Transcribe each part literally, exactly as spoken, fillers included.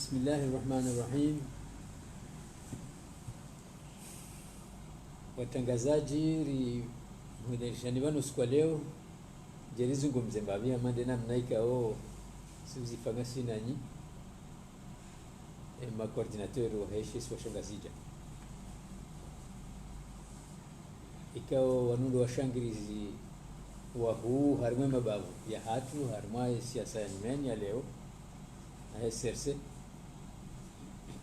بسم الله الرحمن الرحيم. Watrangazadji, ri mhudharishani pvanu usiku wa leo, djeli zungumze mbapvi hama nde namna ikao si uzifanya si nanyi, e, ma coordinateurs wahe she isiwa sha Ngazidja. Ikao wanu ndo washangirizi wahuu harimwa e mabavu yahatru, harimwa e siasa ya nyumeni ya leo, na he C R C.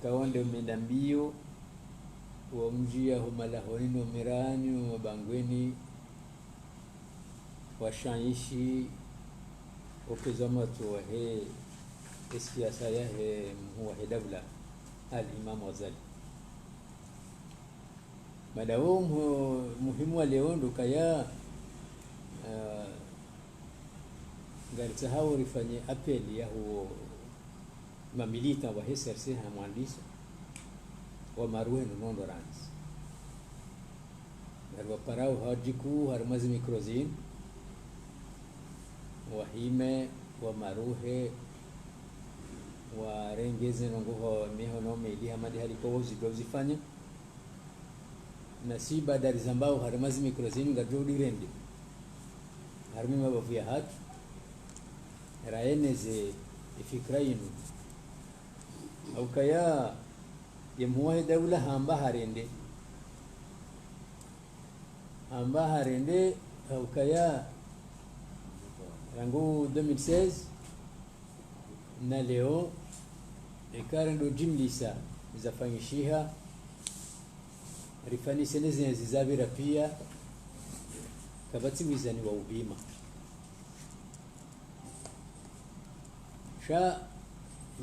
Ikao nde menda mbio, wa mdjia ho malahoni no mirani, ho mabangweni, washanyishi, opveza matso wahe, e siasa yahe mhuu wahe daula, Al Imam Ghazali. Mada wo mhu-, muhimu wa leo ndo ukaya, ah, ngaritsahao rifanye appel ya huo ma militants wahe C R C ha mwandisa, wamaruhe no nondo randzi. Ngariwaparao hadjiku harimwa zi micro zinu, wahime, wamaruhe, warenge ze ndrongoo ho mihono mili hama nde hali ikao wo zidjo uzifanya. Na si baada rizambao harimwa zi micro zinu ngaridjo udirende harimwa e mabavu yahatru, raeneze e fikira inu. Ha ukaya ye mhuu wahe daula hamba harende. Hamba harende, ha ukaya rangu deux mille seize na leo, eka rendo jimlisa zafanyishiha, rifanise ne zine zizapvira pia, kapvatsi wizani wa upvima. Sha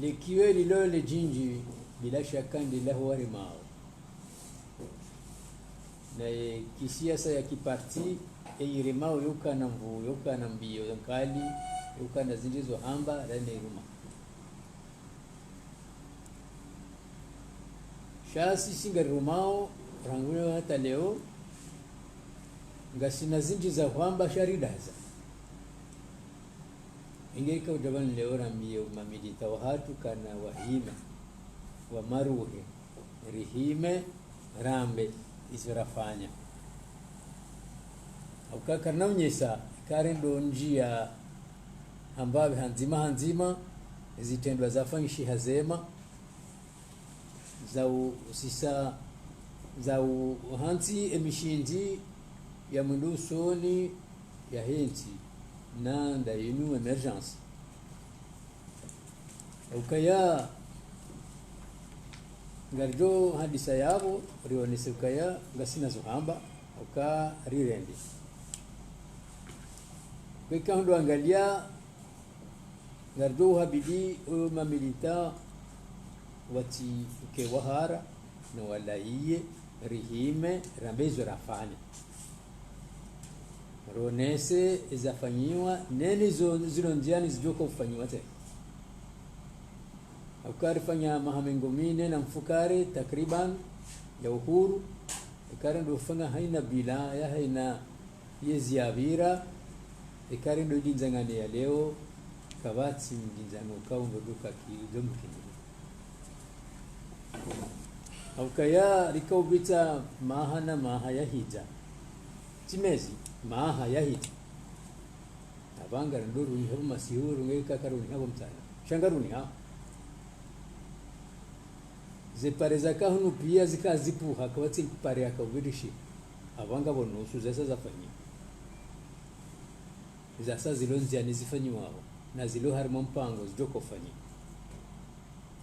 lekiwe lilo le djindji, bila shaka, ndilo laho waremao. Na ye kisiasa ya kiparti, e iremao yokana nvuu, yokana mbio nkali, yokana zindji zo hamba, rane iruma. Sha sisi ngarirumao, rangu leo hata leo, ngasina zindji za hwamba sha ridaza. Inge ika udja pvanu leo rambiye ma militants wahatru kana wahime, wamaruhe, rihime, rambe izo rafanya. Ha uka karina unyesa, eka rendo ndjia hamba pvi handzima handzima, zitrendwa zafanyishiha zema, za u-, sisa, za u-, hantsi e mishindzi ya mwendo usoni yahe ntsi, na nda inu émergence. Ukaya, ngaridjo hadisa yapvo, rionese ukaya, ngasina zo hamba, uka rirende. Kweka hundru angalia, ngaridjo uhabidi, o ma militants, watsi uke wahara, na walaiye, rihime, rambe izo rafanya. Ronese izafanyiwa, neni zo, zilo ndziani zidjoka ufanyiwa tsena. Ha uka rifanya maha mengo mine na mfukare, takriban, ya uhuru, eka rendo ufanya haina bilan, ya haina yezi yapvira, eka rendo idindzangane ya leo, kapvatsi mdindzano kaundo duka ki, do mkini. Ha ukaya rika upvira maha na maha yahidza. Tsi mezi, maha yahidza. Apvanga ndo runi hapvo masihu, runge kaka runi hapvo mtsana. Sha ngaruni ha. Ze pare zaka hunu pia zika zipvuha, kapvatsi pare yaka upvirishi. Apvanga pvo nusu zesa zafanyiwa. Zasa zilo ndziani zifanyiwao, na zilo harimwa mpango zidjoka ufanyiwa.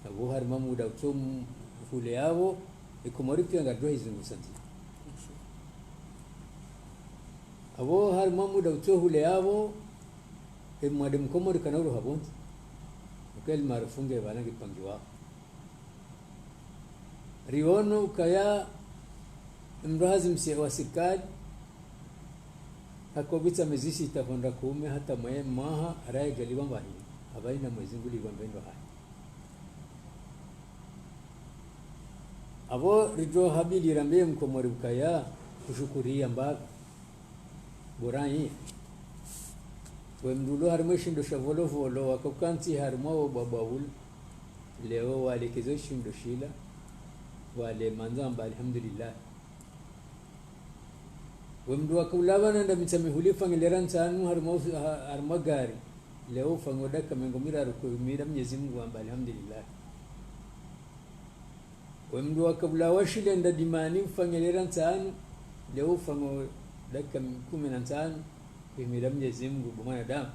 Apvo harimwa muda utso m-, hule yapvo, e Komori pia ngaridjo hizungusa ndzia. Apvo harimwa muda utso hule yapvo, e mwade Mkomori kana ulo hapvondze. Uka El Maarouf nge pvala nge pangiwao. Riono ukaya mndru hazi mse wa sirikali, haka upvira mezi sita hwenda kume hata mwe mwaha, raye djali pvambani, apvaina mwezi nguli pvambe ndo hayi. Apvo ridjo habidi rambe Mkomori ukaya, kushukuriya mbapvi. Bora yi. We mndru ulo harimwa e shindo sha Volovolo, waka ukantsi harimwa wo bwabwa ula. Leo walekeza shindo shila, wale mandza wamba alhamdulillah. We mndru waka ulawana nda Mitsamihuli ufanya lera ntsanu harimwa, ha-, harimwa gari. Leo ufanya dakika mengo miraru kuhimida Mnyezi Mungu wamba alhamdulillah. We mndru waka ulawa shile nda Dimani ufanya lera ntsanu, leo ufanya dakika kumi na ntsanu kuhimida Mnyezi Mungu bo mwanadamu.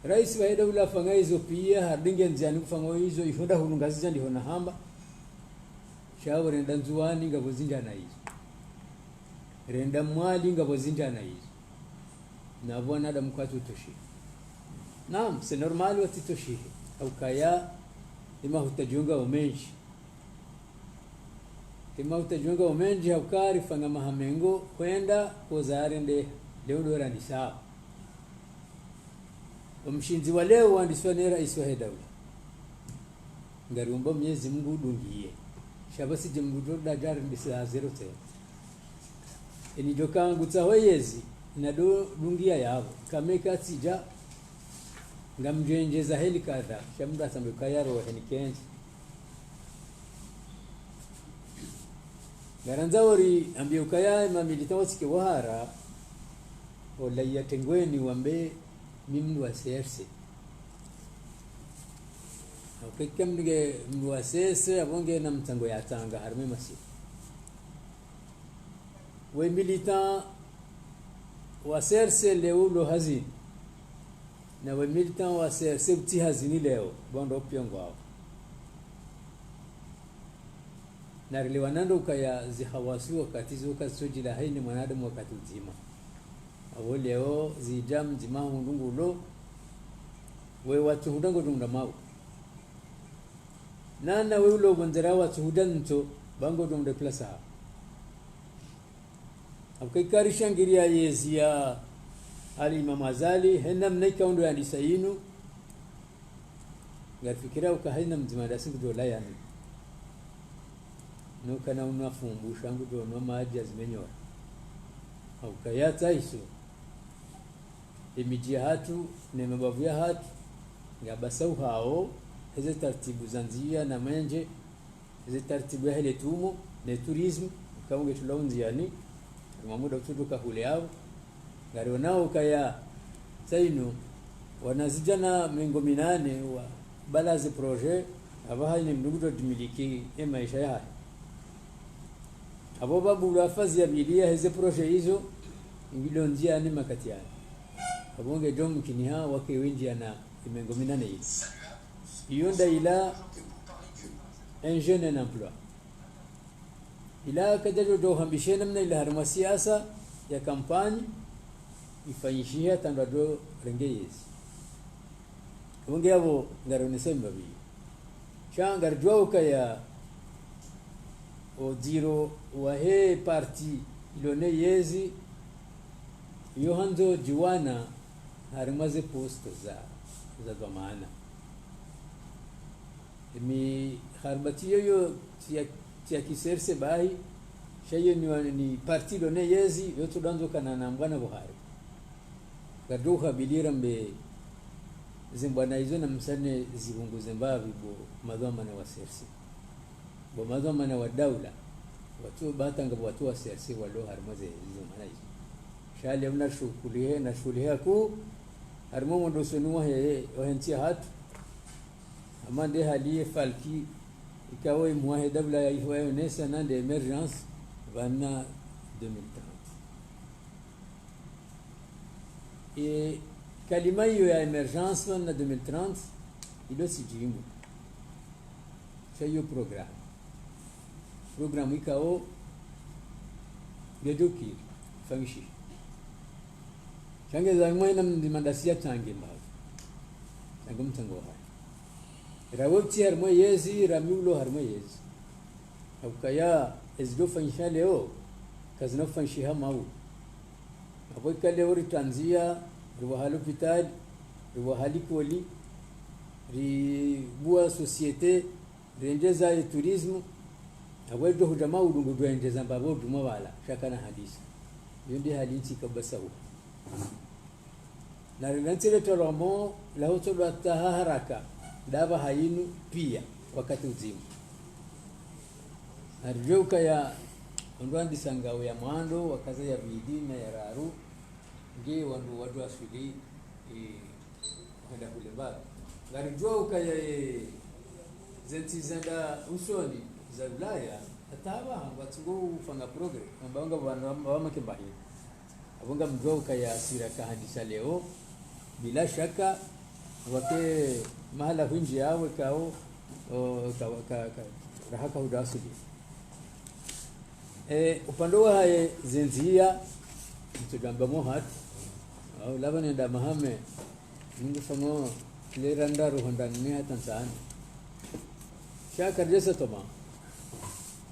Raisi wahe daula afanya izo pia, harudi nge ndziani kufanya izo, iho nda hunu Ngazidja ndiho nahamba. Sha wo renda Ndzuwani ngapvo zindjana izo. Renda Mwali ngapvo zindjana izo. Na pvo wanadamu kwatsu toshiha. Naam, c'est normal watsi toshihe. Haukaya, emahutajio ngayo mendji. Emahutajio ngayo mendji hauka rifanya maha mengo, hwenda, koza arende, leo ndo randisa. Omshindzi wa leo wandiswa ne raisi wahe daula. Ngariomba Mnyezi Mungu udungiye. Sha pvatsi dje mndru djo daja arendese ha zéro tsena. Eni djo ka ngutsaho yezi, nado dungiya yapvo. Kame katsidja, ngamdjo endjeza heli kadha, sha mndru atsambe ukaya roho heni kendzi. Ngarandzao ri ambiye ukaya ema militants watsike wahara, ola ya tengweni wambe mi mndru wa C R C. Haukaya mndru nge mndru wa C R C, apvo nge na mtsango yatsanga harimwa emasiwa. We militant wa C R C leo ulo hazini. Na we militant wa C R C utsi hazini leo, pvondro pia ngwao. Na rilewana ndo ukaya zihawasi wakati zo kazitsodjila hayina mwanadamu wakati udzima. Apvo leo zidja mdzima hundru ngulo, we watsuhundra ngodjo hundra mau. Na na we ulo pvondze ra watsuhundra ntso, ba ngodjo hundra place ha. Haukaya rishangiriya yezi ya Ali Imam Azali, hena mna ikao ndo yandisa yinu, ngarifikira uka hayina mdzima ndasi ngudjo layani. Nuka na unwa fumbu, sha ngudjo nwa madji ya zimenyora. Haukaya tsi izo. Emidji yahatru, ne mabavu yahatru, ngapvasa uhao, heze taratibu za ndziya na mwenje, ze taratibu ya hele tumo, ne tourisme, ukao nge tula undziani, harimwa muda utsudjuka hule apvo. Ngarionao ukaya, tsi inu, wanazidjana mengo minane wa balaze projet, apvaha hayina mndru ngudjo dimiliki emaesha yahahe. Apvo pvapvulwa fazi ya pvili ya heze projet izo, ngilo ndziani makati yani. Apvo ngedjo mkiniha wake wendji yana emengo minane ile. Iyo nda ila un jeune, un emploi. Ila kadjadjo djo hambishe namna ila harimwa siasa ya kampanyi, ifanyishiha tandwa djo renge yezi. Apvo nge apvo ngarionesa mbapvi. Sha ngaridjuwa ukaya odziro wahe parti ilo ne yezi, yo handzo djiwana harimwa ze poste za, za dhwamana. Emi haribati yoyo tsi ya, tsi ya ki C R C bahi, sha iyo ni wa, ni parti ilo ne yezi, yo tsu dandzo kana na mbwana buhari. Ngaridjo uhabilira mbe ze mbwana izo na msane zipvunguze mbapvi bo madhwamana wa C R C. Bo madhwamana wa daula, watsu batanga bo watsu wa C R C walo harimwa ze, ze mbwana izo. Sha leo na shukulihe, na shukulihe ku, harimwa mwendo usoni wahe, wahe ntsi yahatru. Ama nde hali ye falki, ikao imwahe daula ya ihwa yonesa na nde émergence, pvanu deux mille trente. E kalima iyo ya émergence pvanu deux mille trente, ilo tsi djimbo. Sha iyo programme. Programme ikao, ngedjo kiri, ifanyishihe. Sha nge za mwena mndru mandasi ya tsange mbapvi. Tsange mtsango wahahe. Ra we utsi harimwa yezi, ra mi ulo harimwa yezi. Haukaya, ezidjo fanyisha leo, kazina ufanyishiha mau. Apvo ika leo ritrandzia, riwaha lopitali, riwaha likoli, ribua société, rendjeza ye tourisme, apvo edjo hudja maudu ngudjo endjeza mbapvo djumwa pvala, sha kana hadisi. Iyo nde hali ntsi kabasa hu. Na rina ntsi le tolamo, la hutolwa taha haraka. ndapvo hayinu piya wakati udzima. Naridjuwe ukaya wandru wandisa ngao ya mwando, wakaza ya pvili na ya raru, nge wandru wadjuwa swili, eh, hwenda hule mbali. Ngaridjuwa ukaya, eh, zentsi zenda usoni za Ulaya, hata apvaha ngwatsungo ufanya progrès, amba ngapvo wandru wama, wamake mbahili. Apvo ngamdjuwa ukaya sira kahandisa leo, bila shaka, wake mahala hwindji yawe kao, o, ka, ka, ka, raha kahudja asili. Eh, upande wahahe zendziya, ntsudjamba mohati, au lapva nenda mahame, Mungu fanyo, lera ndraru hwenda nne hata ntsanu. Sha karidjesa toma.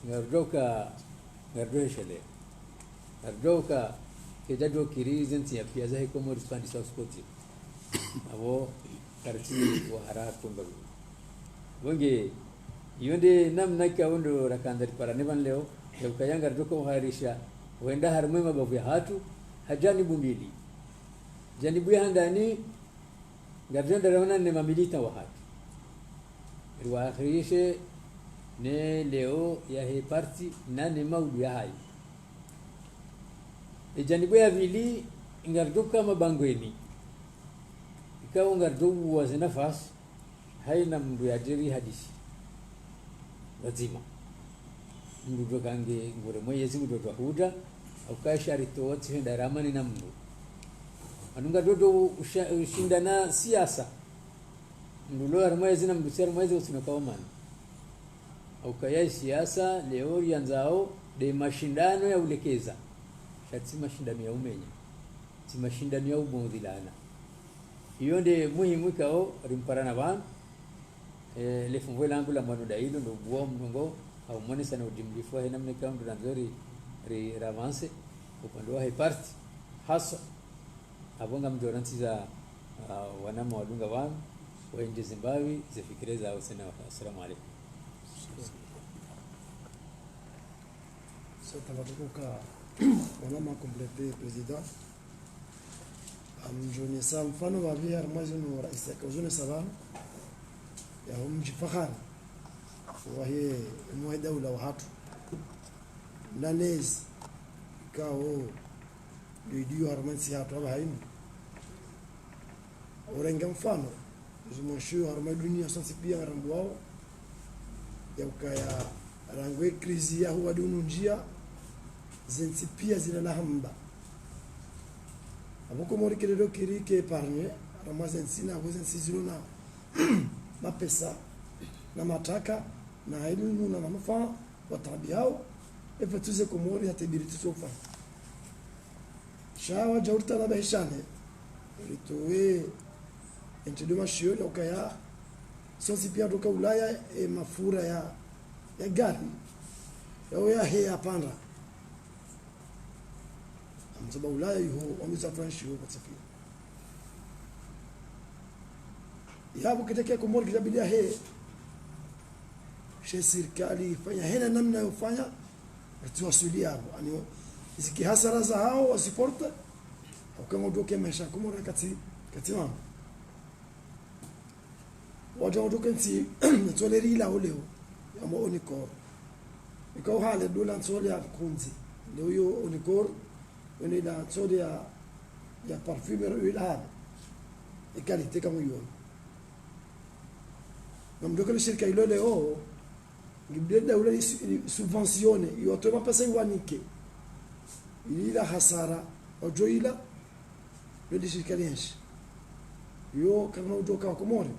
Ngaridjuwa uka, ngaridjuwa heshelea. Ngaridjuwa uka, kedjadjo kiri zentsi ya piya zahe Komori zipvandisa usikodzi. Apvo, karitsi wahara kumba. Wonge, iyo nde namna ikao ndo rakandza riparane pvanu leo, ya ukaya ngaridjo uharisha, wenda harimwa ye mabavu yahatru, ha janibu mbili. Janibu ya handani, ngaridjo enda raonana ne mamilitants wahatru. Riwaharishe ne leo yahe parti, na ne maudu yahayo. E janibu ya pvili, ngaridjo uka mabangweni. Ikao ngaridjo uwa ze nafasi, hayina mndru yadje rihadisi. Wadzima. Mndru djo kange ngure mwezi mndru djo hudja, au kaya sharito watsi hwenda ramani na mndru. Anu ngaridjo usha-, ushindana siasa. Mndru lo harimwa yezi na mndru tsi harimwa yezi utsina kaomani. Au kaya siasa, leo riyandzao, nde mashindano ya ulekeza. Sha tsi mashindano ya umenya. Tsi mashindano ya ubondzilana. Iyo nde muhimu ikao rimparana pvanu. Eh, le fumvu langu la mwando nda ilo, ndo ubuwa mrongoo, au mwonesa na ujimlifu wahe namna ikao ndo randzo ri, ri, ravance, upande wahe parti, haswa. Apvo ngamdjo rantsiza, ah, wanama wadunga pvanu, waendjeze mbapvi, ze fikira zawo tsena. Assalamu alaikum. Sa tabatukuka, wanama compléter président. Amdjonesa mfano pvapvi harimwa zinu raisi yaka uzonesa pvanu. Ya umdji fahari. Wahe, mwe daula wahatru. Na nezi. Ikao. Ndo idiyo harimwa ntsi yahatru apvaha hayinu. Urenge mfano, zimweshiyo harimwa dunia zontsi piya ngarambuwao, ya ukaya rangu ye crise ya huwa dunu ndjiya, zentsi piya zina na hamba. Apvo Komori kele ndo kiri ke épargné, harimwa zentsi na apvo zentsi zilo na mapesa, na mataka, na hayinu na manufaa, wataabiwao, epvo tuze Komori hata ibiri tusofa. Sha wadja uritana bahishane, ritowe, entsi ndo mashiyo ya ukaya, sontsi piya ndo uka Ulaya, e mafura ya, ya gari, yawo yahe yapvanda. Amtsoba Ulaya iho, wamiza Franshi iho, kwa tsafi. Yapvo ketsike Komori kidjabidi yahe. She sirikali ifanya hena namna yofanya, ritsi waswili yapvo. Ani, ziki hasara zahawo, wa supporter, hauka ngodjoke maesha Komori katsi, katsi mambo. Wadja wadjoke ntsi, ntsole ri ila oleo, ya mo Onicor. Ikao hale dola ntsole ya kundzi. Leo yo Onicor, yo nde ila ntsole ya, ya parfumeur yo ila hale. E qualité kamwe yo. Ngamdjoke le shirika ilo leo, ngibidi daula li su-, li subventionné, iwatowe mapesa iwanike. Ili ila hasara, wadjo ila, yo nde shirika lienshi. Yo, kamwe udjoka wa Komori.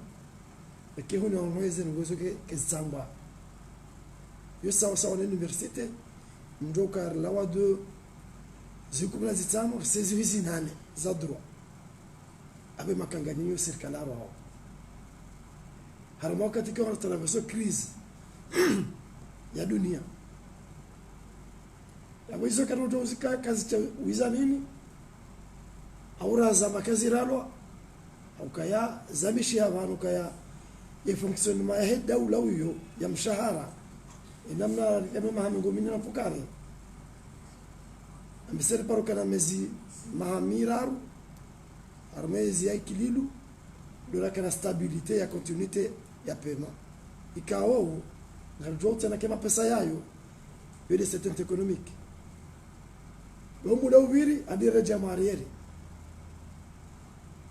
Eke huni wa mwezi ni uwezo ke, ke zitsangwa. Yo sawa sawa na université, mdjoka rilawa de zikumi na zitsano, sezi hizi nane, za droit. Apve makangani yo sirikali apvaho. Harimwa wakati ikao wana traverse crise ya dunia. Yapvo izo kari uto uzika kazitsa wiza nini? Au raza makazi ralwa? Au kaya zamishi ya pvanu kaya ye fonctionnement yahe daula uyo ya mshahara. Enamna ya maha mengo mine na mfukare. Ambise riparo kana mezi maha miraru. Harimwa yezi ya ikililu, ndo rakana stabilité ya continuité ya paiement. Ikao, ngaridjuwa utsena ke mapesa yayo, yo nde certainté économique. Wo muda uviri, hadi redja en arrière.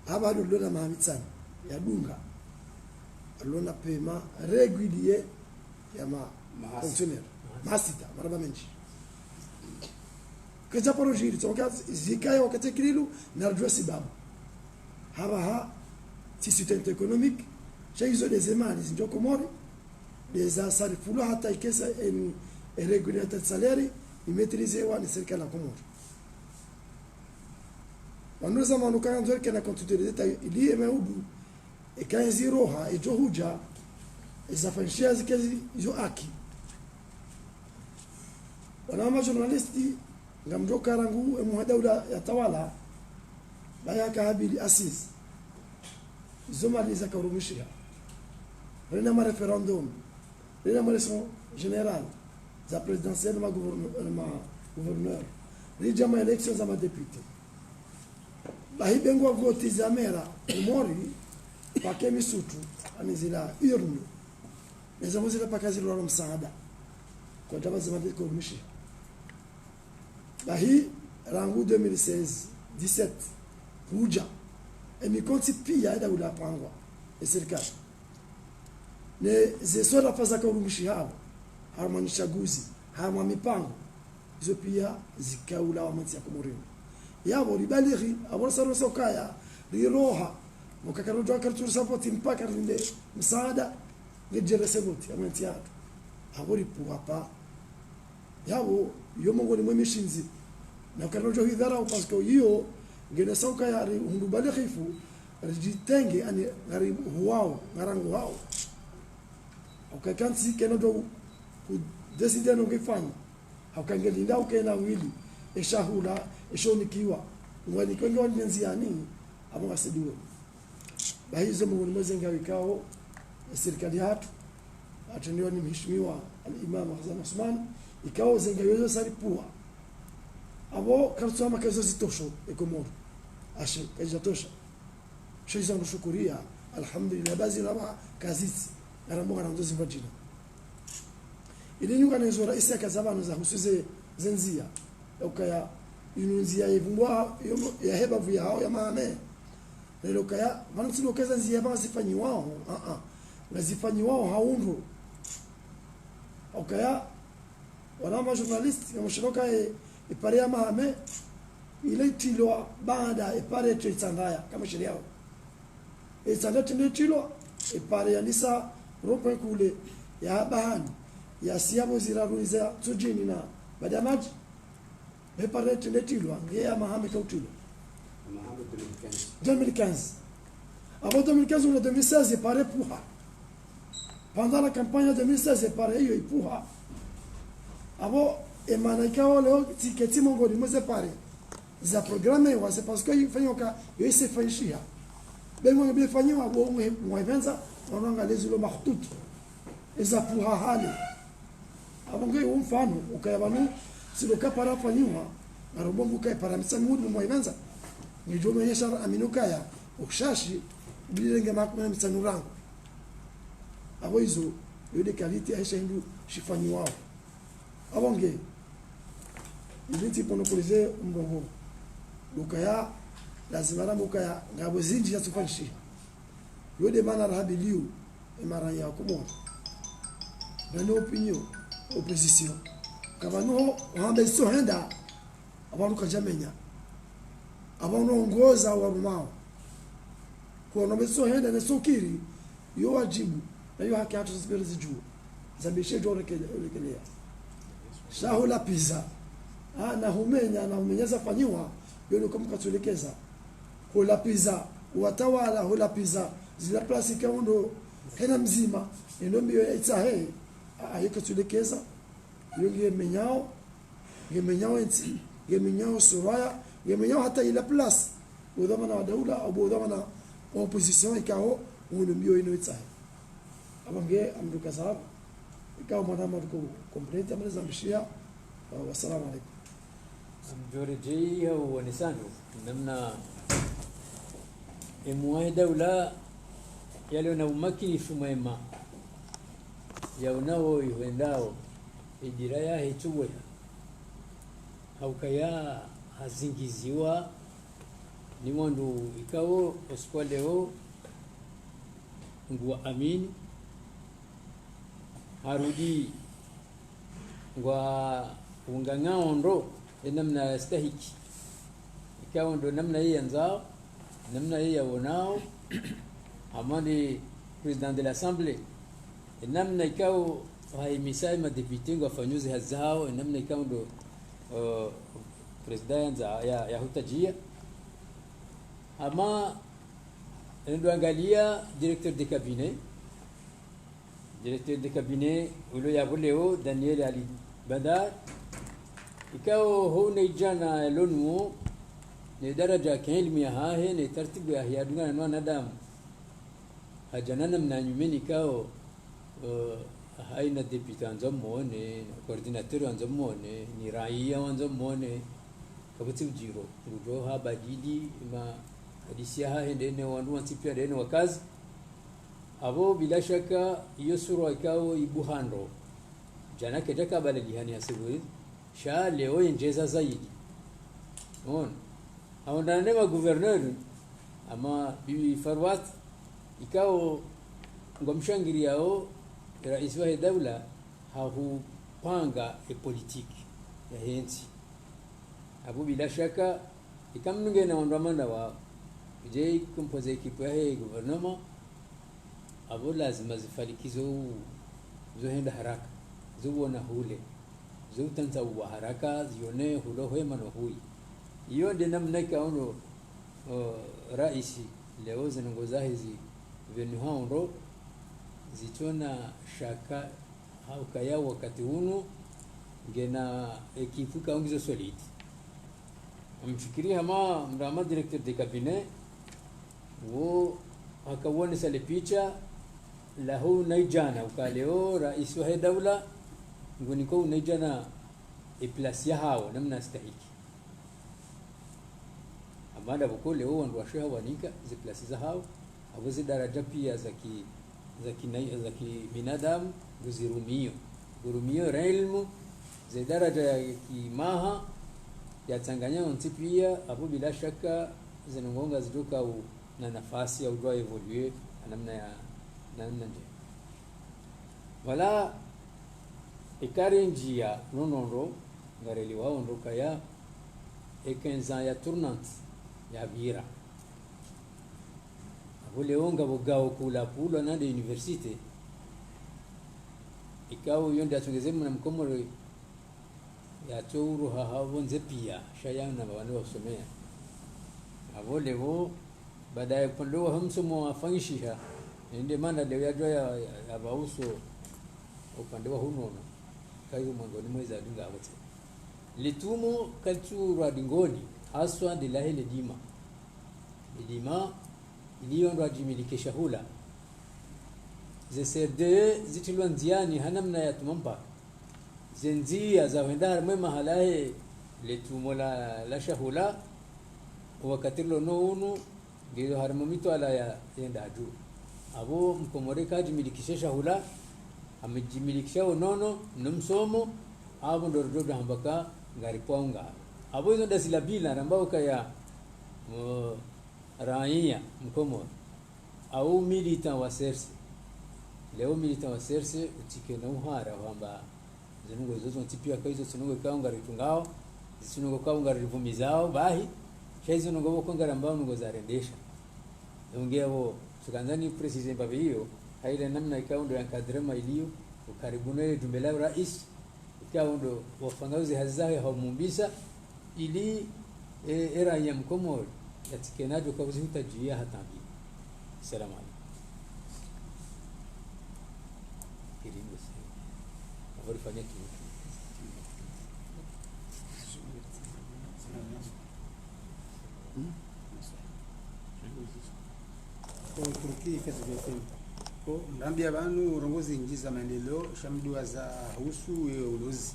Hapvo hadi lona maha mitsanu, yadunga. Lona paiement régulier ya ma Mahasi. Fonctionnaire. Mahasita, marahaba mendji. Kedja paro djiri, tsoka zikaya wakati kililu, na ridjuwa sibabu. Hapvaha, tsi certainté économique, sha izo nde ze mali zindjo Komori, nde zasarifulwa hata ikesa en, en régularité de salaire, imaîtriséwa ni sirikali ya Komori. Wanu zamani ukaya ndzori kena compte de l'État, ili emaudu, eka ndziroha, edjo hudja, ezafanyishiha zike zi, zo haki. Wana ma journaliste, ngamdjo ka rangu, emwaha daula ya tawala, bahi yaka habili assises. Izo mali zaka urumishiha. Rina ma référendum. Rina ma élections générales. Za présidentielles, ma gouverne-, ma gouverneur. Ridja ma élections za ma députés. Bahi bengwa voti za mera, Komori, paka emisutu, ani zila urne. Neza muzila paka zila msaada. Kwa djaba zima de korumishiha. Bahi, rangu deux mille seize, dix-sept, hudja. Emikontsi pia eda ula pangwa, esirikali. Ne ze swarafa zaka urumishiha hapvo, harumwa ni shaguzi, harumwa mipango, izo pia zika ulawa mwa ntsi ya Komori. Yapvo ribalighi, apvo rasa rosa ukaya, riroha, mukaka rodjo aka ritsurisa voti mpaka rinde msaada, ngedjerese voti, ya mwa ntsi yatru. Apvo ripvuwa pa. Yapvo, yo mongoni mwe mishindzi. Na ukana udjo hidharau, parce que iyo, ngenesa ukaya rihundru balighifu, ridjitenge, ani ngarihuwao, ngaranguhao. Ukaya kantsi kena udjo ku décider no ngefanya. Uka ngelinda ukena wili, eshahula, eshonikiwa. Ngwanikiwa ngiwa ngenzi yani, apvo ngasiduwe. Bahi izo mongoni mwa ze ngayo ikao, esirikali yatru, yatrendewa ni mheshimiwa Al-Imam Azali Assoumani, ikao ze ngayo izo zaripvuwa. Apvo karitswama ka izo zitosho, e Komori. Ashe, kazidjatosha. Sha izo ngamshukuria, alhamdulillah, bahi zinu apvaha kazitsi, ngarambo ngarandzo zimvadjina. Ili nyuka na izo raisi yaka za pvanu zahusu ze, ze ndzia. Ukaya, inu ndzia ivungwa, yo, ya hepvapvu ya hao ya Mahame. Lelo ukaya, pvanu tsi lokeza ndzia pvanga zifanyiwao, a, a. Ngazifanyiwao ha undru. Ukaya, wana ma journaliste, ya mshindo ukaya, e, e pare ya Mahame, ile itilwa baada e pare yetu Itsandaya, kama shiri yao. Itsandaya tende itilwa, e pare ya nisa rond-point kule, ya Habahani, ya siya pvo ziraru za Ntsudjini na Badiamadji, e pare tende itilwa, nge ya Mahame ka utilwa. Mahame deux mille quinze. Deux mille quinze. Apvo deux mille quinze, ula deux mille seize, e pare ipvuha. Pendant la campagne deux mille seize, e pare iyo ipvuha. Apvo, e mana ikao leo, tsi ketsi mongoni mwa ze pare za programmewa, c'est parce que ifanyoka, yo ise fanyishiha. Be mwana be fanyiwa, bo mwe, mwe venza, wananga lezi lo makhtutu. Eza pvuha hale. Apvo nge wo mfano, ukaya pvanu, tsi lo ka pare yafanyiwa, ngarombo mbuka e pare ya mitsanu mudi mwe venza. Ngidjo menyesha amini ukaya, ushashi, bilenge makumi ya mitsanu rangu. Apvo izo, yo nde qualité ya hesha hindru shifanyiwao. Apvo nge, ili ntsi pono kulize mrongo. Ukaya, lazima rambe ukaya, ngapvo zindji zatsufanyishiha. Yo nde mana rahabiliyo, e mara ya Komori. Nani opinion, opposition. Kapvanu ho, wahamba iso henda, apvanu kadjamenya. Apvanu ongoza warumao. Kwa nombe so henda ne sokiri, yo wadjibu, na yo haki hatru zazipere zidjuwa. Zambishe djo rekele, rekelea. Sha hulapviza. Ah, na humenya, na humenya zafanyiwa, yo ni kwa mkatsulekeza. Hulapviza, watawala, hulapviza, zila place ka undro, hena mdzima, ino mbiyo ya itsahe, ah, ah, yo katsulekeza, yo nge menyao, nge menyao entsi, nge menyao suraya, nge menyao hata ila place. Bo dhwamana wa daula, au bo dhwamana wa opposition, ikao, unu mbiyo ino itsahe. Apvo nge, amduka sababu, ikao mwana matuko complète, amalizambishia, wa, wassalamu alaikum. Amdjore djei hau wanisandro, namna emwahe daula yalio na umakinifu mwema, yaonao ihwendao, idira yahe tsuweha. Haukaya hazingiziwa ni wandru ikao osiku wa leo ngwaamini, harudi ngwaungangao ndro ye namna yastahiki. Ikao ndo namna ye yandzao, namna ye yaonao, hama nde président de l'Assemblée, ye namna ikao hahimisa ye madéputé ngwafanyao ze hazi zahao, ye namna ikao ndo, eh, président yandza, ya, yahutajia. Hama ndo angalia directeur de cabinet, directeur de cabinet ulo yapvo leo, Daniel Ali Bandar. Ikao ho unaidjana yalonuo, ne daraja ya kielimu yahahe, ne taratibu yahe yadungana no wanadamu, hadja na namna nyumeni ikao, eh, haina député wandzo mwone, na coordinateur wandzo mwone, ni raia wandzo mwone, kapvatsi udjiro, ngudjo habadili, ma hadisi yahahe ndene wandru wantsi pia ndene wakazi. Apvo bila shaka, iyo sura ikao ibuha ndro. Djana kedja kabala lihani ya siku, sha leo yendjeza zaidi. Ona. Haonana ne ma gouverneur, hama bibi Farwat, ikao ngwamshangiriao raisi wahe daula, hahupanga ye politique yahe ntsi. Apvo bila shaka, ika mndru ngena wandru wa mana wao, idje icomposer équipe yahe gouvernement, apvo lazima zifalikizo u-, zo henda haraka, zo uona hule, zo utantsa uwa haraka, zione hulo hwema no huyi. Iyo nde namna ikao ndo, o, raisi, leo ze ndrongoo zahe zipvenuhao ndro, zitsona shaka, haukaya wakati unu, ngena équipe ikao ngizo solide. Mfikiri hama mrama directeur de cabinet, wo hakaonesa le picha la ho unaidjana, uka leo raisi wahe daula, ngunikao unaidjana ye place yahao, namna yastahiki. Hama ndapvo ko leo wandru washe hawanika ze place zahao, apvo ze daraja pia za ki-, za kinai-, za kibinadamu, nguzirumio. Ngurumio réellement, ze daraja ya kimaha, yatsanganya wontsi pia, apvo bila shaka, ze ndrongoo ngazidjo kao na nafasi ya udjo évoluer, ha namna ya, na namna ndjema. Wala, eka rendjia no ndro, ngarelewao ndro kaya, e quinze ans ya tournante, yapvira. Apvo leo ngapvo gao kula pulwa na nde université. Ikao iyo nde yatsongeze mwana mkomori yatso uroha hapvo ndze pia, sha yana pvanu wasomea. Apvo leo, baada ya upande wa hamsomo wafanyishiha, nde mana leo yadjwa ya, ya, yapvauso upande wa hunono. Kayo mwangoni mweza adunga apvo tse. Litumo kalitsurwa dingoni, haswa nde lahe ledima. Ledima, iliyo ndo adjimiliki shahula. Ze C R D E zitrilwa ndziani ha namna ya tuma mpaka. Ze ndzia za hwenda harimwa ye mahala he letumo la, la shahula, wakati rilo no unu, ngizo harimwa mitwala ya, yenda hadju. Apvo mkomori kadjimilikishe shahula, hamdjimilikisha wo nono, no msomo, apvo ndo ridjo hamba ka ngaripvao nga. Apvo izo ndazila bila, ramba ukaya, mo, raia, mkomori. Au militant wa C R C. Leo militant wa C R C, utsike na uhara, hamba, ze ndrongoo izo zontsi pia ka izo tsi ndrongoo ikao ngaritungao, zitsi ndrongoo ikao ngaririvumizao, bahi, sha izo ndrongoo pvoko ngarambao ndrongoo za rendesha. Ungeo, tsukandzani préciser mbapvi iyo, ha ile namna ikao ndo ya encadrement iliyo, ukaribu no ye jumba la raisi, ikao ndo wafanyao ze hazi zahe ha umumbisa, ili, e, e raia mkomori, yatsike nadjo ka uzihutajia hata mbi. Salamu alaikum. Ili ndo se. Apvo rifanye tu. Hmm? Ko Turki, F S B F M. Ko, ndambia pvanu, urongozi ndji za maendeleo, sha mdru wa za husu ye ulozi.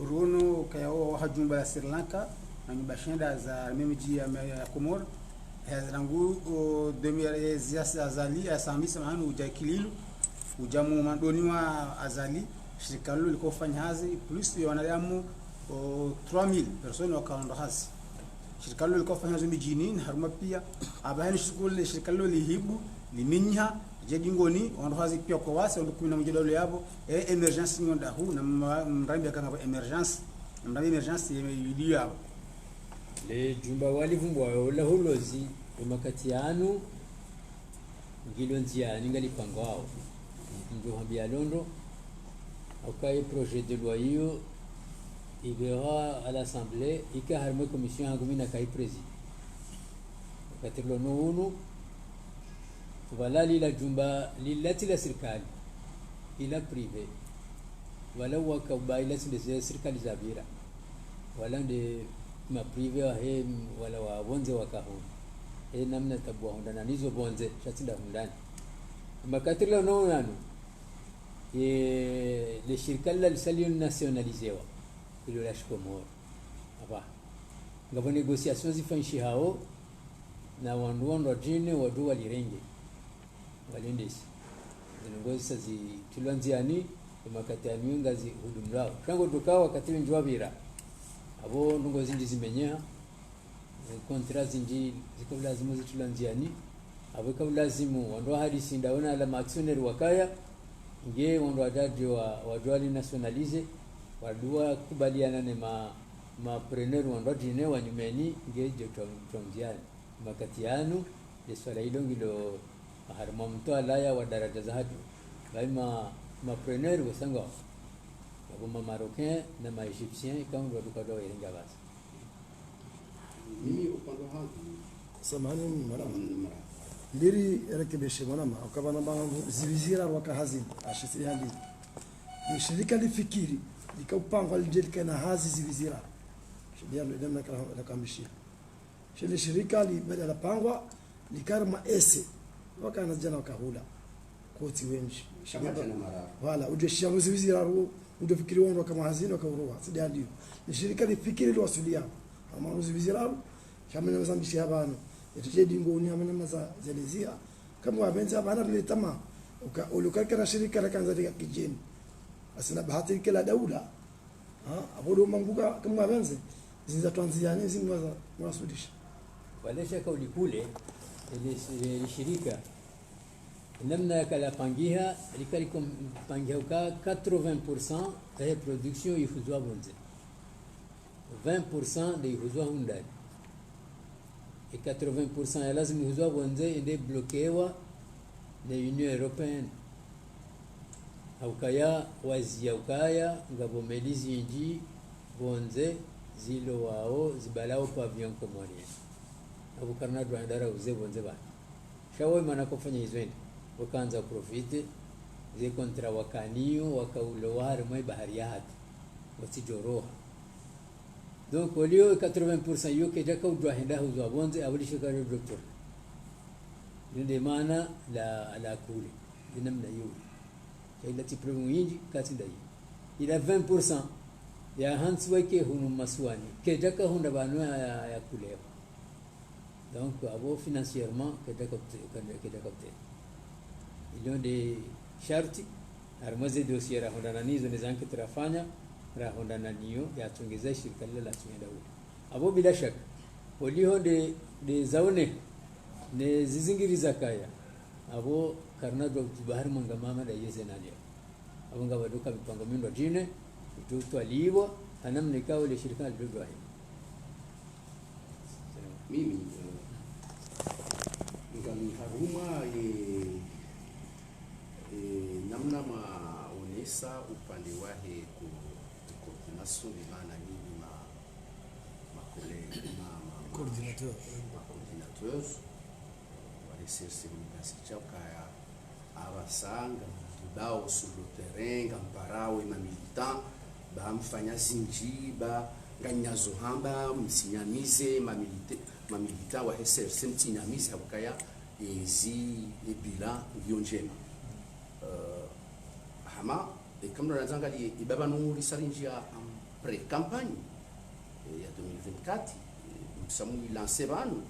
Urono kaya wa, wa ha jumba la Sri Lanka, na nyumba shenda za meme mdji ya, ya Komori, Hazi rangu, o, deux mille, eh, ziasi Azali, ya Sambi, samahani, udja Ikililu, udja mu mandoni wa Azali, shirika lilo liko ufanya hazi, plus ya wanadamu, o, trois mille personnes waka wandru hazi. Shirika lilo liko ufanya hazi midjini, na harumwa pia, apvaha ni shirika lilo, shirika lilo lihibu, liminyiha, dje dingoni, wandru hazi pia kwa wasi, wandru kumi na mdja dalo yapvo, e, émergence nyo ndahu, na mra-, mrambi yakanga pvo émergence, mrambi émergence, ye, yiliyo yapvo. Le djumba walivumbua ola Ulozi, ye makati yanu, ngilo ndziani ngalipangwao. Ndo hambia londo, hauka ye projet de loi iyo, ipveha à l'Assemblée, ika harimwa ye commission hangu mi nakayi président. Wakati rilo no unu, pvala lila djumba, lila tsi la sirikali, ila privé. Pvala waka uba ila tsi nde ze sirikali zapvira. Wala nde ma privé wahe, wala wa pvondze waka hunu. He namna tabu wahundrana nizo pvondze, sha tsi nda hundrana. Makati rilo no unu, ye, le shirika lila lisalio nationalisewa, ilo la Shikomoro. Apvaha. Ngapvo négociations zifanyishihao, na wandru, wandru wadjine, wandru walirenge. Walendesi. Zinu ngozi sa zitrilwa ndziani, ye makati yanu ngazihudumulwao. Sha ngodjo ka wakati wendji wapvira. Apvo ndrongoo zindji zimenyeha, eh, contrat zindji zika ulazimu zitrilwa ndziani. Apvo ika ulazimu, wandru wahadisi ndawo na la ma actionnaires wakaya, nge wandru wadjadje wa, wadjuwa li nationaliser, wadjuwa kubaliana ne ma, ma preneurs wandru wadjine wa nyumeni, nge djo twa, twa ndziani. Makati yanu, le swala lilo ngilo harimwa mtwalaya wa daradja za hadju. Bahi ma, ma preneurs wasanga. Apvo ma Marocains na ma Égyptiens, ika wandru wadjuka dwa wayirenga basi. Mimi upande wangu. Samahani, mwanama. Mm, mara. Ndiri rekebeshe, mwanama, ukapvana mbangu ziwizira waka hazini, ashisi hali. Ni shirika lifikiri, lika upangwa lidje lika na hazi ziwizira. Shidia ndo namna kala, la kamishia. Shile shirika li, baada la pangwa, lika harimwa ese. Wakana djana wakahula. Koti wendji. Shama djana mara. Wala, udjo shia mwezi wiziraru, udjo fikiri wandru waka mahazini, waka urowa. Sidi hali. Ni shirika lifikiri liwasulia. Hama mwezi wiziraru, shama na mazambishi ya pvanu. Yatuje dingoni, hama na maza zelezia. Kamwe wapvendze apvana pvile tama. Uka, uluka kana shirika la kanza lika kidjeni. Asina bahati lika la daula. Ha, apvo ndo manguka, kamwe wapvendze. Zindza twandziani, zindza mwaza, mwasudisha. Wale shaka ulikule, ele, ele shirika. Namna yaka lapangiha, lika liko mpangiha uka quatre-vingts pour cent ya production ihuzwa pvondze. Vingt pour cent nde ihuzwa hundrani. E quatre-vingts pour cent ya lazimu ihuzwa pvondze, ende bloquewa ne Union Européenne. Haukaya, waziya ukaya, ngapvo meli zindji pvondze, zilowao, zibalao pavillon comorien. Apvo karina dwa hwenda rauze pvondze pvanu. Sha wo mana kofanya izo ende, wakandza profiter ze contrat wakanayo, wakaulowa harimwa ye bahari ya hatru, watsidjoroha. Donc, oliyo quatre-vingts pour cent yo kedjaka udjuwa hwenda huzwa pvondze, apvo lisheka lo docteur. Yo nde mana la, la kule, nde namna yo. Sha ila ti problème yindji, katsi ndayi. Ila vingt pour cent ya hantsi wake hunu masiwani, kedjaka hundra pvanu ya, ya, ya kulewa. Donc, apvo financièrement, kedjaka kute-, kedjaka kute. Ilo nde sharti, harimwa ze dossier rahundrana nizo, ne za enquête rafanya, rahundrana niyo, yatsongeza shirika lila latsuhenda ule. Apvo bila shaka, oliho nde, nde zaone, ne zizingiri zakaya, apvo karina dwa utuba harimwa ngamama nda yeze nalio. Apvo ngapvadjoka mipango mindru djine, itutwaliwa, hanamna ikao le shirika lidjodjuwa hini. Mimi, eh, ngami harumwa ye, eh, namna mwaonesa upande wahe ku, ku coordination, bi maana mimi ma, ma collègues, ma, ma, ma, coordinateur, ma coordinateurs, wa recherche, mnasi chakaya, apvasa ngamdjibao sur le terrain, ngamparao ye ma militants, ba mfanya zindji, ba nganyazo hamba, mtsinyamize, ma milita-, ma militants wahe C R C, mtsinyamize, haukaya, ezi, e bilan, ngiyo ndjema. Eh, hama, e kamwe nadzangalie, e pvapvanu risarindjia, am, pré-campagne, eh, ya deux mille vingt-quatre, eh, mtsamu ilanse pvanu,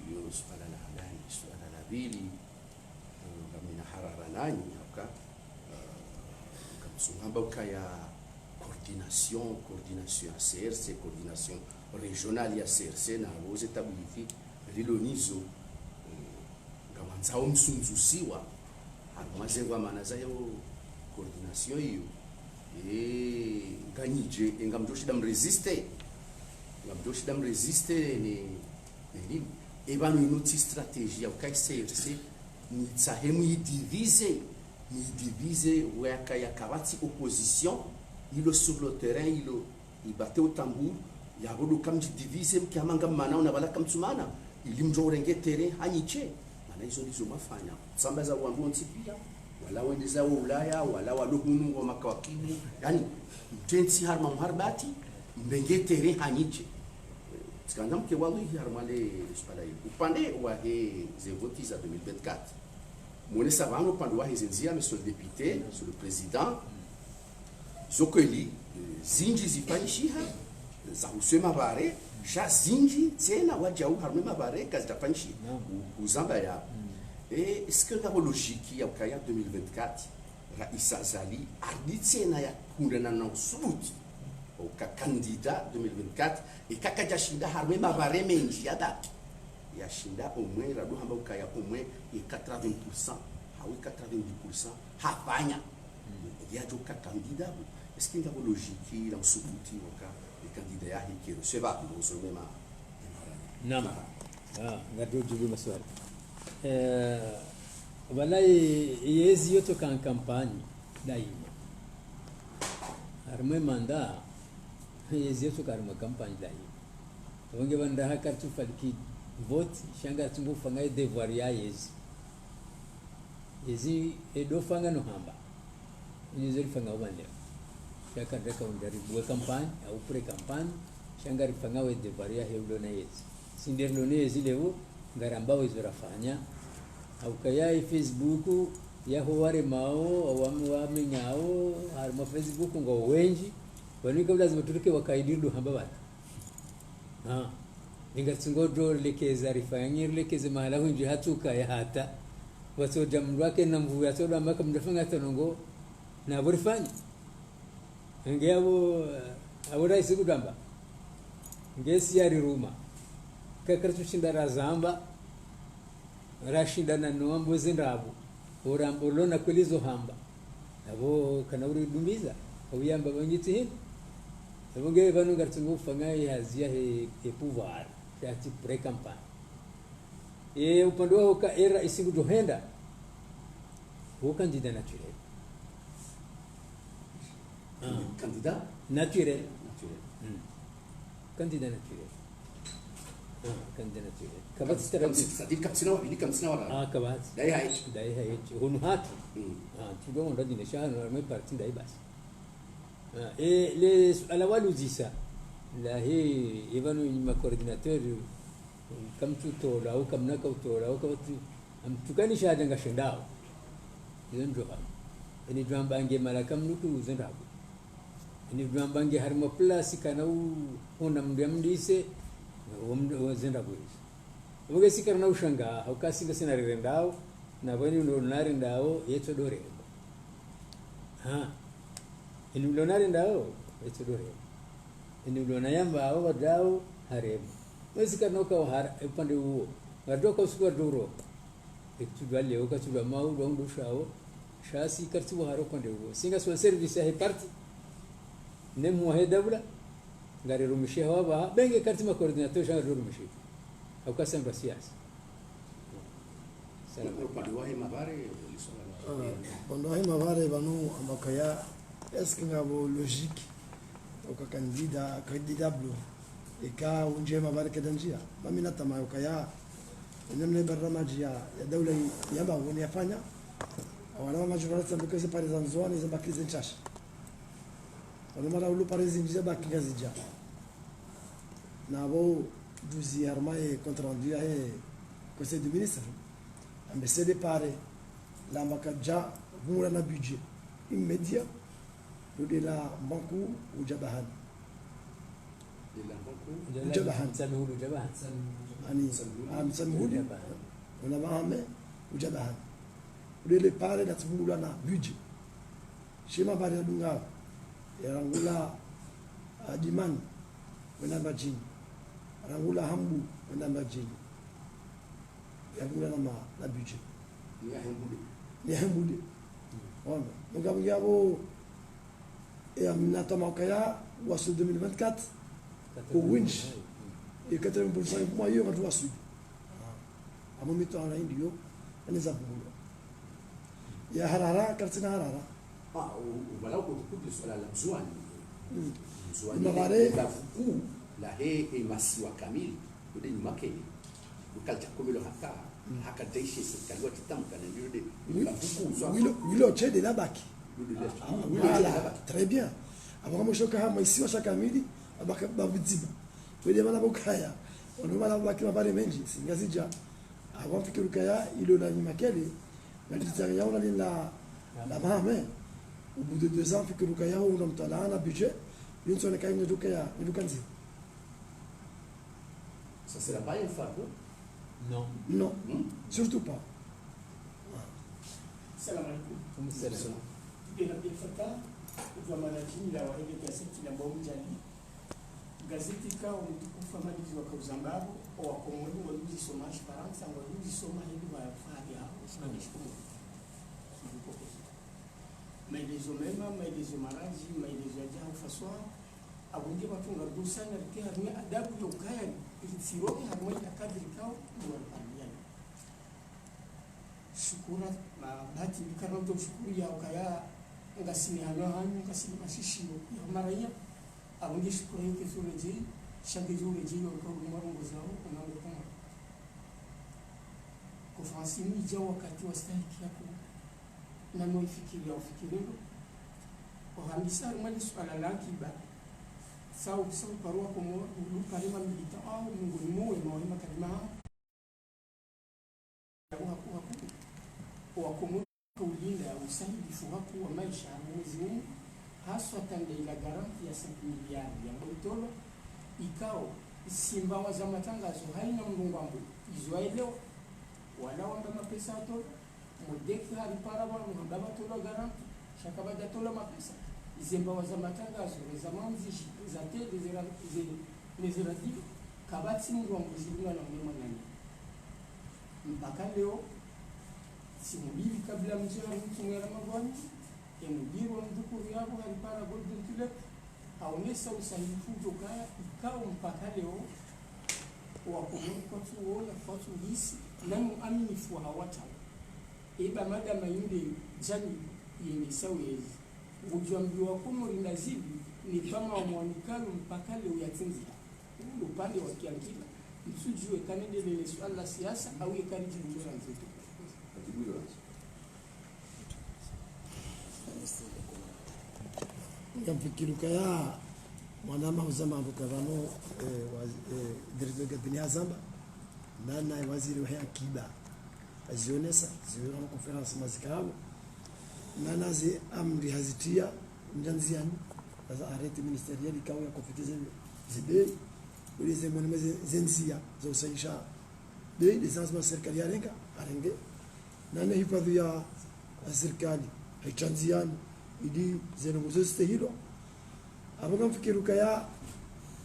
Iyo suala la handani. Suala la pvili, eh, ngamina harara nanyi, hauka, eh, ngamtsunamba ukaya coordination, coordination ya C R C, coordination régionale ya C R C, na woze tabiti lilo nizo, eh, ngamwandzao msundzusiwa, harumwa ze ngwamana zayo coordination iyo. Eh, nganyije, eh, ngamdjoshinda mrésister. Ngamdjoshinda mrésister ne, ne nini. Eh, pvanu inu tsi stratégie ya ukaya C R C, nitsahe muidiviser, muidiviser, waka ya kapvatsi opposition, ilo sur le terrain, ilo ibate o tambour, yapvo ndo kamdjidiviser, mke hama ngammanao na pvala kamtsumana, ili mdjo urenge terrain hanyiche. Mana izo ndizo mafanya. Tsamba za wandru wontsi pia, wala wendezao Ulaya, wala walo hunu ngo makawakibu. Yaani, mtentsi harumwa mharbati, mrenge terrain hanyiche. Tsikandza mke wallahi harumwa le suala hili. Upande wahe ze voti za deux mille vingt-quatre. Monesa pvanu upande wahe ze ndzia, monsieur le député, monsieur le président. Zo kweli, eh, zindji zifanyishiha, za huswe mavare, sha zindji tsena wadjau harumwa mavare kazidjafanyishiha. Naam. U-, uzamba ya. Mm. Eh, est-ce que ngapvo logique ya ukaya deux mille vingt-quatre, Raisi Azali, ardi tsena ya kundana na usubuti, uka candidat deux mille vingt-quatre, eka kadjashinda harumwa mavare mendji ya datu. Yashinda au moins, rado hamba ukaya au moins ye quatre-vingts pour cent, hawu quatre-vingt-dix pour cent, hafanya. Yadjo ka candidat, bo. Est-ce que ngapvo logique la usubuti waka, le candidat yahe ke recevable, non seulement ma, ma, Naam. Ah, ngadjo djibu maswali. Eh, pvala ye, yezi yo tsoka en campagne daima. Harumwa mandat, yezi yo tsoka harumwa campagne daima. Wonge pvanu nda haka ritsufaliki vote, sha ngaritsungo ufanya ye devoir ya yezi. Yezi edo fanya no hamba. Ini zo rifanya upvande. Sha kandreka undjari buwe campagne, au pré-campagne, sha ngarifanya we devoir yahe ulo na yezi. Si nde rilo na yezi leo, ngarambao izo rafanya. Au kaya ye Facebook, yaho waremao, au wame-, wamenyao, harumwa Facebook ngo wendji, pvanu ika lazima turuke wakaidi ndo hamba pvanu. Ah. Ninga tsingodjo lekeza rifanye, rilekeze mahala hwindji hatsuka ya hata. Watsodja mndru wake na mvu, yatsodja maka mndru afanya hata nongo, na pvo rifanye. Nge apvo, apvo raisi kudjamba. Nge si yariruma. Kakaritsushinda razamba. Rashindana no wambo ze ndrabo. Ora mbo lona kweli zo hamba. Apvo kana uri dumbiza. Au yamba pvanyitsi hini. Apvo nge pvanu ngaritsungo ufanya ye hazi yahe, ye pouvoir. Sha tsi pré-campagne. Ye upande waho ka era isi ngudjo henda. Wo candidat naturel. Ah. Candidat? Naturel. Naturel. Mm. Candidat naturel. Ah, candidat naturel. Kapvatsi tara- Kamsi-, c'est-à-dire kamsina wa, ili kamsina wa. Ah, kapvatsi. Dayi hayishi. Dayi hayishi. Hunu hatru. Mm. Ah, tudo onda dine sha hanu harumwa parti ndayi basi. Ah, e, le suala waluzisa. Lahe, e pvanu nyi ma coordinateur, kamtsutola, au kamna kautola, au kapvatsi, amtukani sha hadja ngashendao. Iyo ndjo hamba. Ini djwamba nge mahala kamnuku uze ndrabo. Ini djwamba nge harumwa place kana u, hona mndru yamlise, wo mndru, wo ze ndrabo izo. Apvo nge si karina ushanga, hauka si ngasina rirendao, na pvanu ndo narendao, yetso ndo rema. Ha. Ini ulo narendao, yetso ndo rema. Ini ulo nayambao, wadjao, harema. Mwezi karina uka wahara, upande uwo. Wadjao ka usiku wadjao uroha. Eka tsudjwa leo, ka tsudjwa mau, dwa undru shao. Sha si karitsi wahara upande uwo. Si ngasi wa service yahe parti. Ne mwa he daula. Ngarirumishiha wapvaha, be nge karitsi ma coordinateur sha ngarirumishiha. Hauka si wandru wa siasa. Salam. Upande wahe mavare, ulisoma. Ah, upande wahe mavare pvanu amba ukaya, est-ce que ngapvo logique, uka candidat, candidat blo, eka undje mavare keda ndjia. Mami na tama ukaya, ene mne barnamaji ya, ya daula yi, yamba wone yafanya, awana mamaji wala tsambuke ze pare za Ndzuwani, ze baki ze ntshashi. Wanu mara ulu pare zindji zabaki ngazidja. Na apvo juzi harumwa ye compte rendu yahe Conseil des ministres, ambe sede pare lamba kadja vungula na budget immédiat, lo de la banque udja bahani. Udja pvahanu. Mtsamihuli udja pvahanu. Ani, ah, Mtsamihuli. Udja pvahanu. Udja pvahanu. Udele pare na tsibungulwa na budget. Shema pare ya dunga. Ya rangula, ah, Dimani. Wenda Mbadjini. Rangula Hambu. Wenda Mbadjini. Ya rangula na ma, na budget. Ni ya Hambu de. Ni ya Hambu de. Ona. Nunga mngi abo, e, amina tama ukaya, waswili deux mille vingt-quatre. Au moins. E quatre-vingts pour cent, mwa iyo, wandru waswili. Ah. Amo mito ana indiyo, ane za bungulwa. Ya harara, kartsina harara. Ah, u-, u-, voilà, uko tukuti suala la Ndzuani. Mm. Ndzuani, Mavare. Le bavu kuu lahe, e masiwa kamili, ude Nyumakele. Ukalidja komelo hata, mm, haka daishe, sirikali wa titamu kana ndio de, wi-, le bavu kuu, so, wilo, wilo tshede la baki. Wilo tshede la baki. Voilà, très bien. Abo kama ushoka ha masiwa sha kamili, abaka bavu dziba. Wede mana bokaya. Wanu mana baki mabare mendji, si Ngazidja. Abo mfikiri ukaya ilo la Nyumakele, na litsanga yaona lina la Mahame. Au bout de deux ans, mfikiri ukaya una mtwalaa na budget, yonso ne kayi nduka ya, nduka nzi. Ça sera pas un fardeau ? Non. Non, hmm, surtout pas. Salam alaikum. Salam. Ibn Abdel Fattah, kwa manajini la wahende gazeti la Mbomjali. Gazeti ka omtukufu Amadi Djou waka uzamba abo, owakomori ngwadjo uzisoma Shifarantsa, ngwadjo uzisoma hindri wa fahari yao, Spanish Comores. Maelezo mema, maelezo maradji, maelezo yadja ha ufaswaha, abo nge watunga ruhusa na rike harumwa adabu ya ukaya, ilitsiro harumwa ila kadiri kao, ni wa ripariani. Shukura, ma, bahati, mbi karina udjo shukuru ya ukaya, ngasina hanywa hanyu, ngasina mashishio ya maraya, abo nge shukura yoke zo redjei, sha nge zo redjei, wa uka urumwa rongo zao, unango kama. Konferansi ini idja wakati wa stahiki yako, na noifikiri ya ufikirilo. Ohambisa harumwa li suala la akiba, sa u-, sa uparwa komo, ulu pare ma militants, au, Mungu ni muwe, mawe makalima hao. Haku, haku, haku. Owakomori ulinda usahilifu haku wa maesha mwezi unu, haswa tanda ila garanti ya cinq milliards ya mbontolo, ikao, isimba wa za matangazo haina mndru ngwambo, izo aelewa, wala wamba mapesa atolwa, Modeki haripara pvanu hamba pvatolwa garanti, sha kapvadjatolwa mapesa. Izembawa za matangazo, eza mandzishi, eza tele, zera-, ze-, ne zeradio, kapvatsi mndru wa mbuzi lunga na mne mwananya. Mpaka leo, siku mbili kabla mdji hari mtsumu ya Ramadhwani, emudiri wa mdhukuru yapvo haripara Golden Tulip, haonesa usahilifu udjo kaya, ikao mpaka leo, owakomori kwatsu wona, kwatsu hisi, na muaminifu wa hawatsawo. Eba madama yinde djani yene sawezi. Ngudjwambiwa Komori na zivi, ni kama wamwanikalo mpaka leo yatsindzika. Ndo upande wa kiankila, ntsudjuwe kanendelele suala la siasa, au yekari djimdjora nzeto. Ngamfikiri ukaya mwanama huzama mbuka pvanu, eh, wa-, eh, directeur de cabinet hazamba, na naye waziri wahe akiba. Hazionesa, ziwira ma conférence mazikao. Na naze amri hazitia, mdjandziani, naza arrêté ministériel ikao ya kofiti ze, ze bei, uli ze mwenye ze, ze ndzia, za usaisha bei, les engagements serikali yarenga, arenge. Na ne hifadhi ya, ya serikali, haitrandziani, ili zeno nguzo zistehilwa. Apvo ngamfikiri ukaya,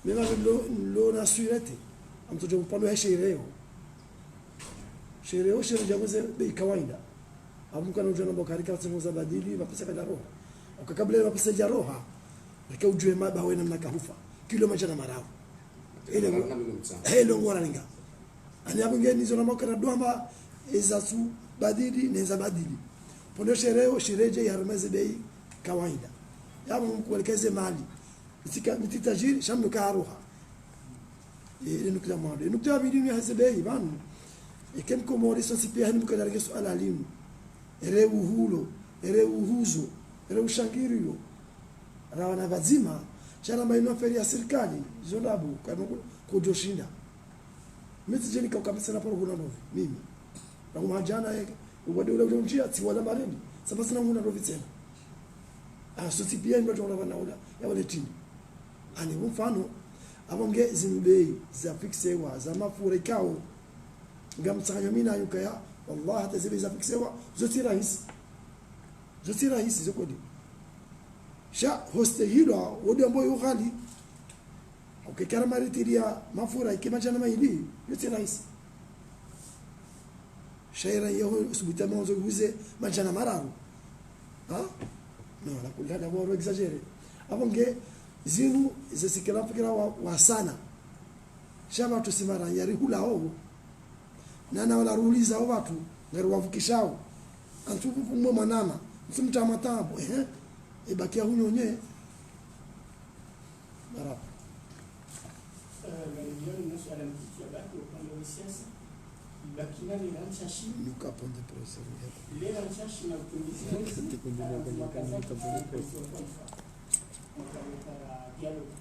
mimi lo, lo na surete, amtsodjo mpando ya shereo. Shereo, shereo djangu ze bei kawaida. Apvo mkana udjua namba kari ka tsengo za badili, mapesa kadja roha. Uka kabla mapesa yadja roha, reka udjue maba wena mna kahufa. Kilo madjana mararu. Ele ngo-, ele ngora ninga. Ani apvo nge nizo na maka na dwamba, eza tsu badili, neza badili. Pondo shereo, shiredje ya harumwa ze bei kawaida. Yapvo mkuwelekeze mali. Mitsika, mitsi tajiri, sha mnuka haroha. E, ile nukta ya mwando. E, nukta ya pvili ni haze bei, pvanu. Eke mkomori sontsi pia hani mkana rege suala linu. Ere uhulo, ere uhuzo, ere ushangiriyo. Rawana pvadzima, sha ramba inu affaire ya serikali, zo ndapvo, kama ku-, kudjoshinda. Mitsi djeni ka ukapvisa na paro huna novi, mimi. Na kuma hadjana yeke, uwade ula ule undjia, tsi wala marendi. Saba sina huna novi tsena. Ah, sontsi pia imba jona wana ula, ya wale tini. Ani mfano, Apvo nge zinu bei za fixewa, za mafura ikao. Ngamtsanganya mi nanyu kaya, wallahi hata ze bei za fixewa, zo tsi rahisi. Zo tsi rahisi, zo kweli. Sha, hoste hilwa, wodi ambo yo ghali. Ukekara maritiri ya mafura ike madjana mayili, yo tsi rahisi. Sha ira yeho usubuti ya maonzo yuze madjana mararu. Ha? Non, la kulli hali, apvo ro exagéré. Apvo nge zinu ze sikira fikira wa, wa sana. Sha pvatsu si mara yari hula owo. Nana wala ruliza o pvatsu, ngari wavukishao. Antsu pvupvu mwe mwanama, ntsu mtama tabu, ehe. Ibaki ya hunyonye. Marahaba. Eh, ngarijioni na suala mtiti ya baki upande wa siasa. Baki na lera ntshashi. Nuka ponde professeur. Lera ntshashi na utumizi wa nsi, ah, mwaka za mwaka za dialogue.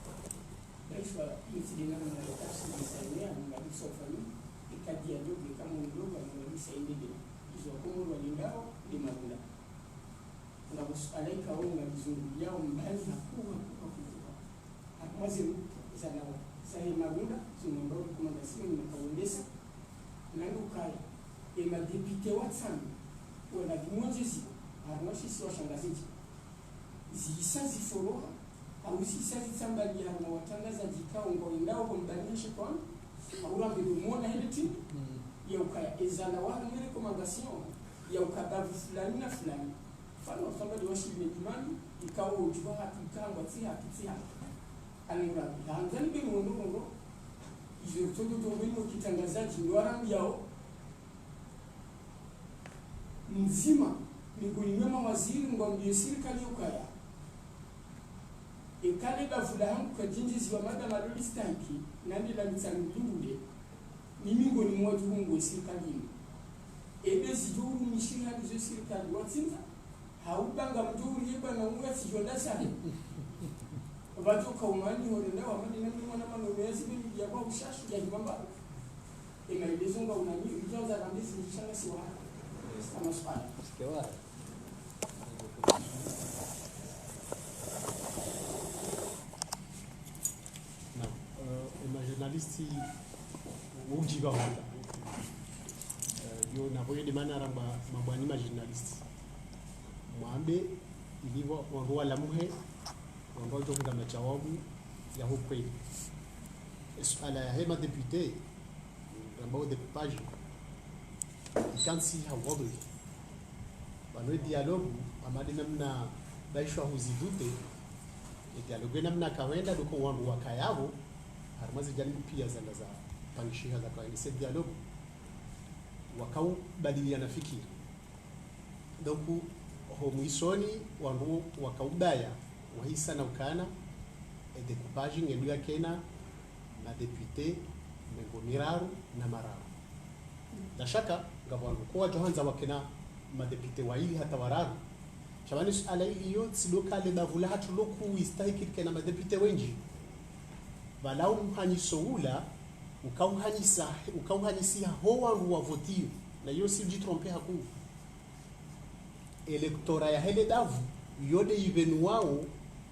Baishwa, insi dena na mwana tafsiri sainea, mwana bisa ufani, ika dialogue, ika monologue, mwana bisa indege. Izo Komoro walindao, ni mabula. Nga bo suala ikao ngalizunguliyao mbali hakuu, hakuu, hakuu, hakuu. Harimwa ze nukta zalawa, zahe marunda, zinu ambao recommandation nakaondesa. Nangu kaya, e madéputé watsanu, wala vimwonjeziwa, harimwa shisiwa sha Ngazidja. Zihisa ziforoha, au zihisa zitsambaliya harimwa watrangazadji ikao ngwendao ho mbani ha shetwani, au rambe ndo mwona hele tini, ya ukaya ezalawa harimwa recommandation, ya ukaya bavu fulani na fulani. Mfano, mfano, washili ne imani, ikao udjuwa haki, ikao ngwatsi haki, tsi haki. Alingura, handza ni be mwono mwono, izo tsojo tsojo ino kitrangazadji, ndo warambiyao. Mdzima, mengoni mwa mawaziri, ngwambiyo sirikali ukaya. Eka le bavu lahangu kadjendjeziwa madama lolistahiki, nande la mitsangu limbude, ni mengoni mwa djuhungu e sirikali inu. Ebe zidjo urumishiha ndizo sirikali watsindza, hau ba ngamdjo uriye bwana uwe tsidjo ndasahe. Pvadjo kaumani horenda wa mani na mwana mwana ume ya zibe ya kwa ushashi ya himamba. E maelezo nga unanyi, ujanza rambe zindji sha ngasi wa. Kama suala. Sikewa. Non, euh, e ma journaliste, wudjiba hula. Euh, yo, na voye de mana ramba mabwana ma journaliste. Mwambe, ili vo, wandru walamuhe, wandru wadjo hula madjawabu ya ho kweli. E suala yahe madéputé, ramba o découpage, ikantsi ha wadhwihi. Pvanu e dialogue, hama de namna baishwa huzidute, e dialogue namna kawenda, ndo uka wandru wakaya pvo, harimwa ze janibu piya zanda za pangishiha za kawenda se dialogue, wakaubadiliyana fikira. Donc, ho mwisoni, wandru wakaubaya, wahisa na ukana, e découpage ngendo yakena madéputé mengo miraru na mararu. La shaka, ngapvo wandru ko wadjo handza wakena madéputé wayili hata wararu. Sha pvanu suala ili yo, tsi ndo uka le bavu lahatru lo kuu istahiki likena madéputé wendji. Pvala o muhanyiso ula, ukauhanyisa, ukauhanyisiha ho wandru wavotiyo. Na yo si udjitrompe hakuu. Électorat yahe le bavu, yo de ipvenuwao,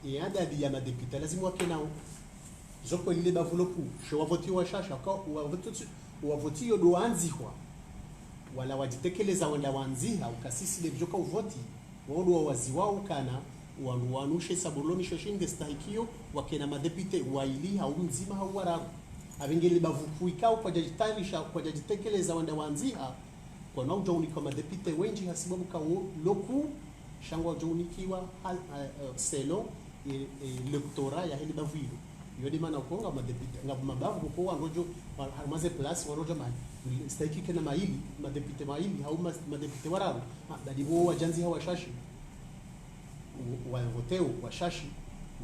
e adadi ya madéputé lazimu wakenao. Zo kweli le bavu lo kuu, sho wavotiyo washashi, uka, wavotiyo, wavotiyo ndo wandzihwa. Wala wadjitekeleza wenda wandziha, uka sisi de pvadjo ka uvoti, wao ndo wawaziwao ukana, wanu, wanu she saboloni sho shinde stahikiyo, wakena madéputé, wayili, hau mdzima, hau wararu. Apvo nge le bavu kuu ikao kwadjadjitayarisha, kwadjadjitekeleza wenda wandziha, kwanu udjo unikwa madéputé wendji hasibabu ka wo lo kuu, sha ngwadjo unikiwa hal-, eh, eh, selon, eh, eh, électorat yahe le bavu ilo. Yo de mana uka nga madéputé, nga mabavu uka wandru wadjo, wa-, harimwa ze place wandru wadjo ma-, stahiki kena mayili, madéputé mayili, hau ma-, madéputé wararu. Ha, badi pvo wadjandziha washashi. U-, wavoteo washashi,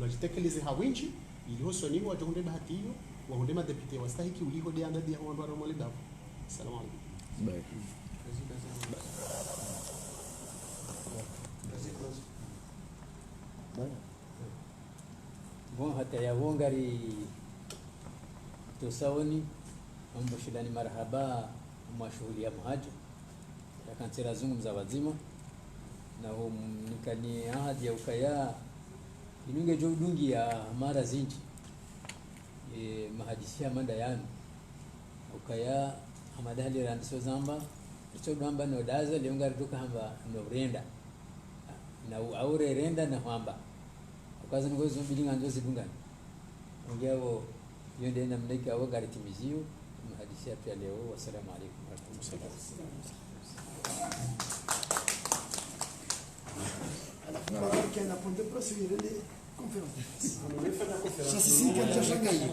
wadjitekeleze ha windji, ili hosoni wadjo hundre bahati iyo, wahundre madéputé wastahiki uliho de adadi ya wandru walawa mwa le bavu. Salamu alaikum. Bye. Bon, hata yapvo ngari tosaoni, ambo shilani marahaba, mwa shuhuli ya muhadjo. Yakantsi razungumza pvadzima, na ho mnikani ahadi ya ukaya, inu ngedjo udungiya mara zindji. E, mahadisi ya manda yanu. Ukaya, hama daho lirandisa zamba, ritso dwamba no daza, leo ngaritsoka hamba no urenda. Na u-, au rerenda na hwamba. Ukaza niko zo mbili ngandzo zidungane. Ongea wo, yo nde namna ikao ngaritimiziyo, mahadisi yatru ya leo. Wassalamu alaikum warahmatullahi wabarakatuh. Alors, on va voir qu'il y a un point de presse, il y a les conférences. Ça, c'est signe qu'il y a déjà gagné.